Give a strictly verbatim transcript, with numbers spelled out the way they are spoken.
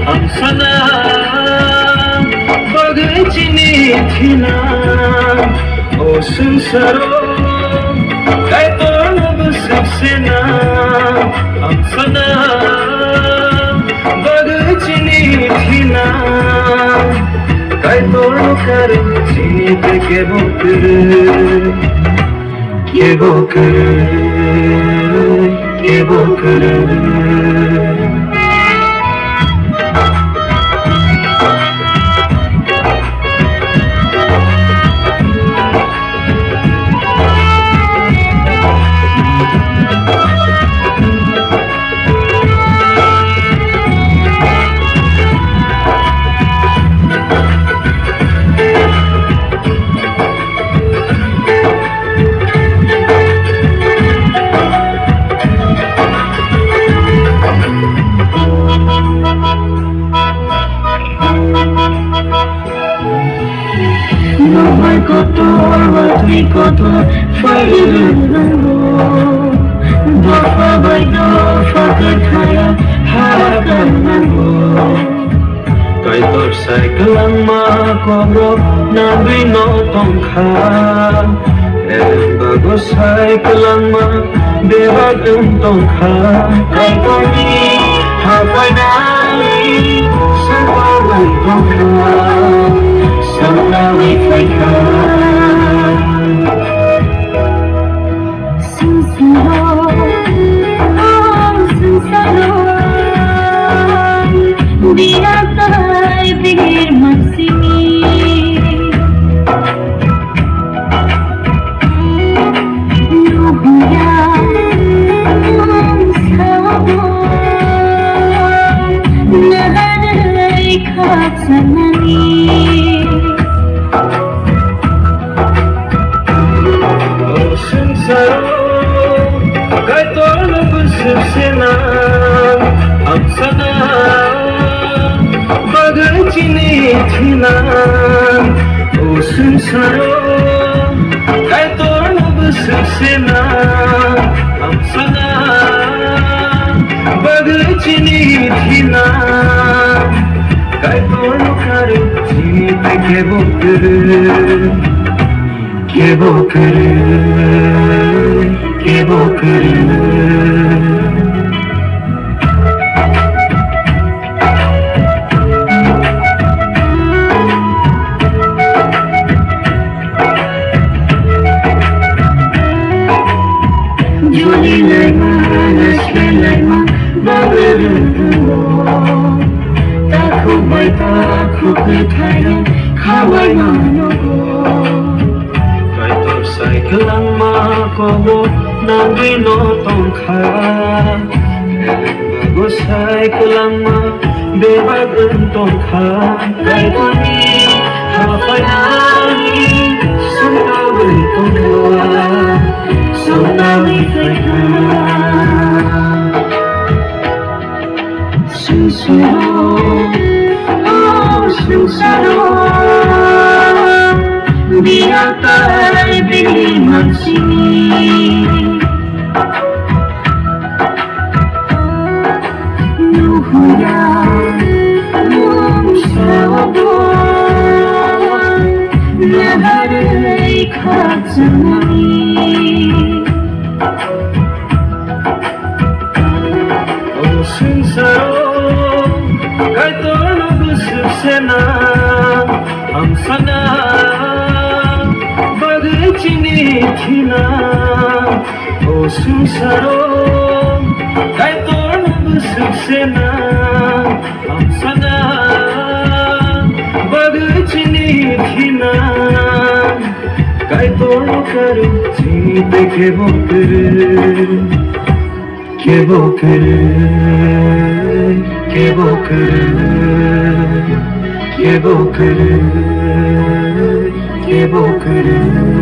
Ang sana bagwi chini thina, o swngcharo Kaitorno bwswk sena. Ang sana bagwi chini thina, Kaitorno karwi chini tei kebo kwrwi. Kebo kwrwi, kebo kwrwi. Nohoi kotor, watwi kotor, phairwng nango. Dopha bai dopha kwthara, ha kang nango. Kaitor sai kwlangma kokrok nangwi no tongkha. Ereng bago sai kwlangma bebak wng tongkha. Kaitorni haphainai songkha wng tongkha, songkha wng phaikha. Swngcharo, o swngcharo, bini tai bini mansini. Nuhya, mungsa, naharwi khakchanani. O swngcharo Kaitorno bwswk sena, ang sana bagwi chini thina. O swngcharo Kaitorno bwswk sena, ang sana bagwi chini thina. Kaitorno karwi chini tei kebo kwrwi. Kebo kwrwi, kebo kwrwi. Joli laima, naisle laima, bagwi rwngthungo. Takhuk bai takhuk kwthai, khabai manogo. Kaitor sai kwlangma kobo nangwi no tongkha. Bago sai kwlangma bebak wng tongkha. Kaitorni haphainani songkha wng tongkha, songkha wng tongkha. Swngcharo, o swngcharo, bini tai bini mansini. Nuhya, mungsa, naharwi khakchanani. O swngcharo Kaitorno bwswk sena, ang sana bagwi chini thina. O swngcharo Kaitorno bwswk sena, ang sana bagwi chini thina. Kaitorno karwi chini tei kebo kwrwi. Kebo kwrwi, kebo kwrwi, kebo kwrwi, kebo kwrwi.